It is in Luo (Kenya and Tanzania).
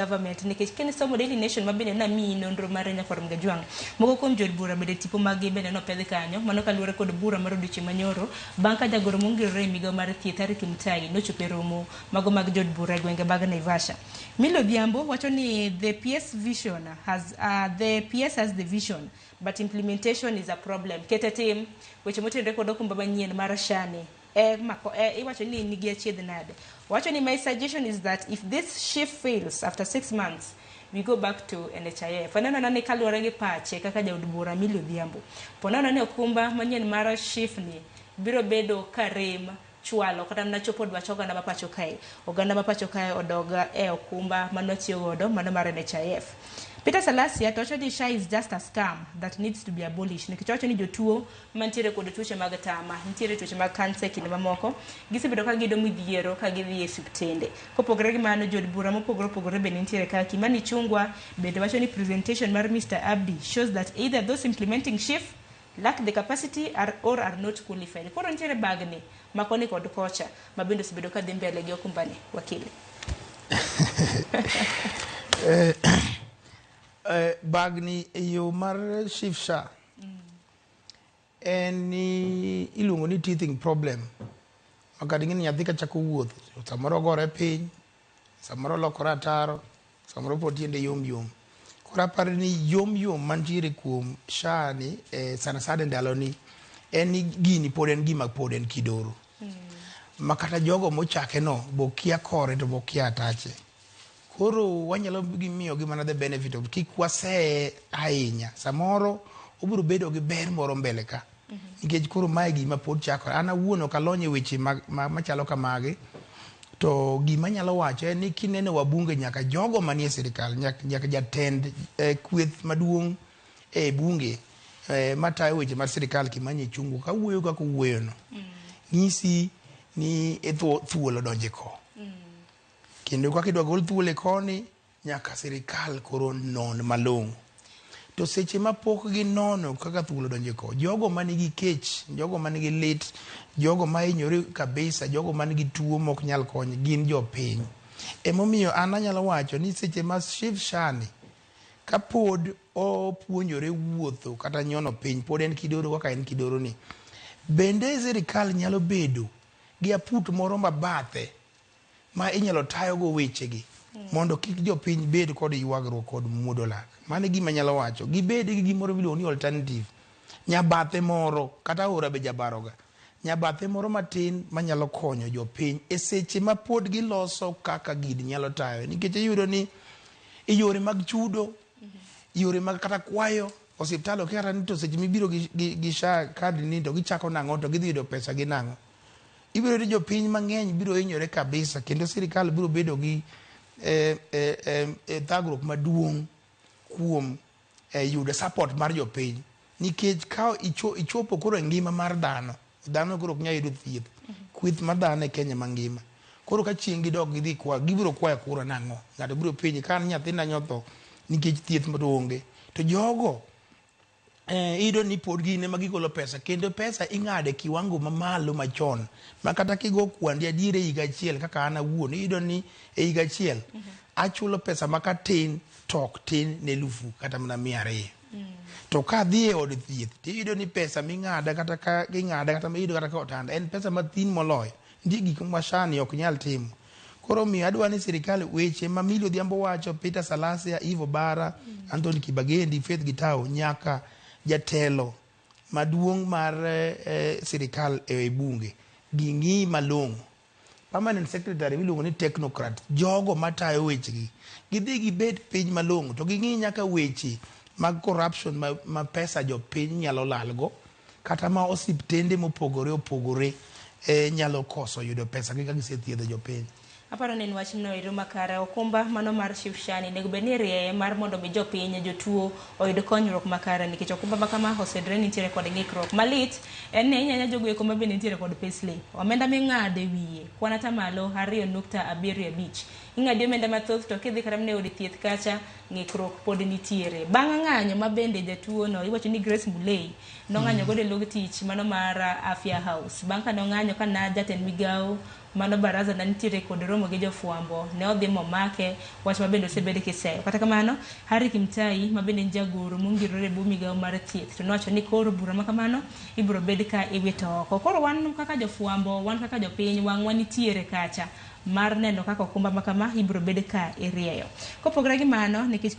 Government nikech kinisomo Daily Nation ma bende namiyi nonro mare nyakwar Mgajwang', moko kuom jood bura bende tipo maggi bende nopedh kanyo, mano kaluwore kod bura mar odiochieng' manyoro bang' ka jagoro mongirore e migawo mar thieth Eric Mutai nochopo e romo mago mag jood bura e gwenge mag Naivasha. Milly Odhiambo wacho ni the PS vision has, the PS has the vision but implementation is a problem. Kete tim weche motenore kod okumba manyien mar SHA ni e mako e iwacho ni nigi achiedh nade. Wacho ni my suggestion is that if this SHIF fails after 6 months, we go back to NHIF. Aneno ni kaluwore gi pache kaka jaod bura Milly Odhiambo, poneno ni okumba manyien mar SHIF ni biro bedo ka rem chwalo kata mana chopo dwach oganda ma pacho kae. Oganda ma pacho kae odog e okumba mane watiyo godo mano mar NHIF. Peter Salasia to wacho ni SHA is just a scam that needs to be abolished nikech owacho ni jotuo mantiere kod tuoche mag tama, nitiere tuoche mag kansa e kinde mamoko, gisebedo ka giyudo midhiero ka gidhi e osiptende. Kopogore gi mano, jood bura mopogore opogore bende nitiere ka. Kimani Ichung'wa bende wacho ni presentation mar Mr. Abdi shows that either those implementing SHIF lack the capacity or are not qualified. Koro nitiere bagni ma koni kod kocha ma bende osebedo ka dhi mbele gi okumbani wakili. Bagni e yo mar SHIF SHA en ni iluongo ni teething problem ma kata ing'e ni nyathi kachako wuoth samoro ogore piny, samoro olokore ataro, samoro pod tiende yom yom. Koro aparo ni yom yom mantiere kuom SHA ni sana sana e ndalo ni en ni gini pod en gima pod en kidoro ma kata jogo mochake no bokia kore to bokia atache. Koro wanyalo miyogi mana the benefit of kik waseye ahinya. Samoro obiro bedo gi ber moro mbele ka. Nikech koro mae gima pod chakore. An awuon ok alony e weche machalo kamagi. To gima anyalo wacho en ni kineno wabunge nyaka jogo manie sirikal, nyaka jatend kweth maduong' e bunge matayo weche mar sirikal Kimani Ichung'wa kawuoyo kaka owuoyo no, nyisi ni thuol odonjo e ko. Kendo kaka idwa gol thuol e koni, nyaka sirikal koro non malong'o. To seche ma pok ginono kaka thuol odonjo e ko, jogo manigi kech, jogo manigi lit, jogo mahinyore kabisa, jogo manigi tuo mok nyal kony gin jopiny. Emomiyo an anyalo wacho ni seche ma SHIF SHA ni kapod opuonjore wuotho kata nyono piny, pod en kidoro kaka en kidoro ni. Bende sirikal nyalo bedo gi aput moro mabathe ma inyalo tayogo wechegi mondo kik jopiny bed kod ywagruok kod muodo lak. Mano e gima anyalo wacho. Gibed gi gimoro miluongo ni alternative. Nyabathe moro, kata aora be jabaroga. Nyabathe moro matin manyalo konyo jopiny e seche ma pod giloso kaka gini nyalo tayo. Nikech iyudo ni e yore mag chudo, yore mag kata kwayo osiptal ok kata ni to seche mibiro gi SHA card ni to gichako nang'o to gidhi yudo pesa gi nang'o. Ibiro yudo jopiny mang'eny biro hinyore kabisa kendo sirikal biro bedo gi thagruok maduong' kuom yudo support mar jopiny. Nikech ka ichopo koro e ngima mar dhano, dhano koro ok nyal yudo thieth. Kweth mar dhano e Kenya mangima. Koro ka chieng' gidok gidhi kwa, gibiro kwayo kura nang'o? Ng'ato biro penji ka an nyathina nyotho nikech thieth to onge. To jogo iyudo ni pod gin ema gigolo pesa kendo pesa ing'ado e kiwango mamalo machon ma kata kigo kwandi adier e higa achiel kaka an awuon iyudo ni e higa achiel achulo pesa ma katin to ok tin ne elufu kata mana 200. To ka adhi e od thieth tiyudo ni pesa ming'ada kata ka ging'ada kata miyudo kata ka otanda en pesa mathin moloyo. Nitie gik ma SHA ni ok nyal timo. Koro omiyo adwa ni sirikal weche ma Milly Odhiambo wacho, Peter Salasia, Eve Obara, Anthony Kibagendi, Faith Gitau nyaka jatelo maduong' mar sirikal e bunge ging'i malong'o. Permanent secretary miluongo ni technocrat, jogo matayo wechegi, gidhi gibed piny malong'o to ging'i nyaka weche mag corruption ma pesa jopiny nyalo lalgo kata ma osiptende mopogore opogore nyalo koso yudo pesa gi ka gisethiedho jopiny. Aparo ni en wachno ero makare okumba mano mar SHIF SHA ni onego bed ni irieye mar mondo mi jopiny jotuo oyud konyruok makare nikech okumba ma kama oseyudore ni nitiere kod ng'ikruok malit en ni ahinya ahinya jogo eko ma bende nitiere kod payslip omenda ming'ado e wiye kwan atamalo 2.75 ing'adi omenda mathoth to kidhi kata mana e od thieth kacha ng'ikruok pod nitiere bang' ng'anyo ma bende jatuo no iwacho ni Grace Mulei nong'anyo godo e log tich mano mar Afya House bang' ka nong'anyo ka na jatend migawo. Mano baraza ne nitiere kod romo gi jofwambo ne odhi momake, wach ma bende osebed kiseyo. Kata kamano, Harry Kimtai ma bende en jagoro mongirore e bwo migawo mar thieth to nowacho ni koro bura ma kamano ibiro bed ka iwito oko. Koro wan kaka jofwambo, wan kaka jopiny, wang'wa nitiere kacha mar neno kaka okumba ma kama ibiro bed ka irieyo. Kopogore gi mano, nikech